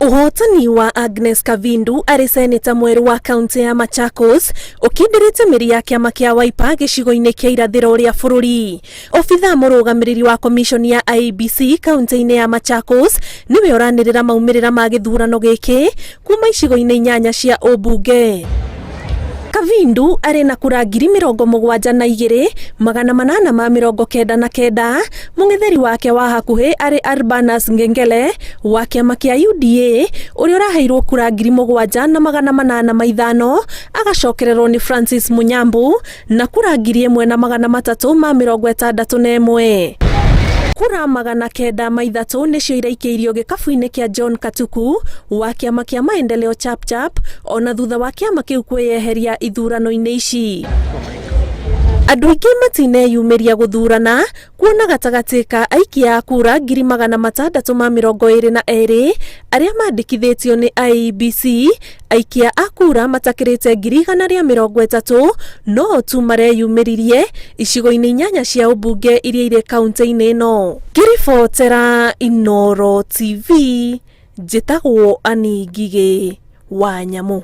Ũhotani wa Agnes Kavindu arĩ seneta mwerũ wa kaunti ya Machakos ũkindĩrĩte mĩri ya kĩama kĩa Wiper gĩcigo-inĩ kĩa irathĩro rĩa bũrũri. Obithaa mũrũgamĩrĩri wa komiconi ya IEBC kaunti-inĩ ya Machakos nĩwe ũranĩrĩra maumĩrĩra ma gĩthurano gĩkĩ kuma icigo-inĩ inyanya cia ũmbunge. Kavindu arĩ na kura 72,899, mũng'etheri wake wa hakuhĩ arĩ Arbanus Ngengele wa kĩama kĩa UDA ũrĩa ũraheirwo kura 7,805, agacokererwo nĩ Francis Munyambu na kura 1,361. Kura 903 nĩcio iraikĩirio gĩkabu-inĩ kĩa John Katuku wa kĩama kĩa Maendeleo Chapchap ona thutha wa kĩama kĩu kwĩyeheria ithurano-inĩ ici. Andũ aingĩ matineyumĩria gũthurana kuona gatagatĩ ka aikia a kura 622,000 arĩa mandĩkithĩtio nĩ IEBC, aikia a kura matakĩrĩte 130,000 no tu mareyumĩririe icigo-inĩ inyanya cia ũmbunge iria irĩ kaunti-inĩ ĩno. Ngĩribotera Inooro TV, njĩtagwo Annie Ngigĩ wa Nyamũ.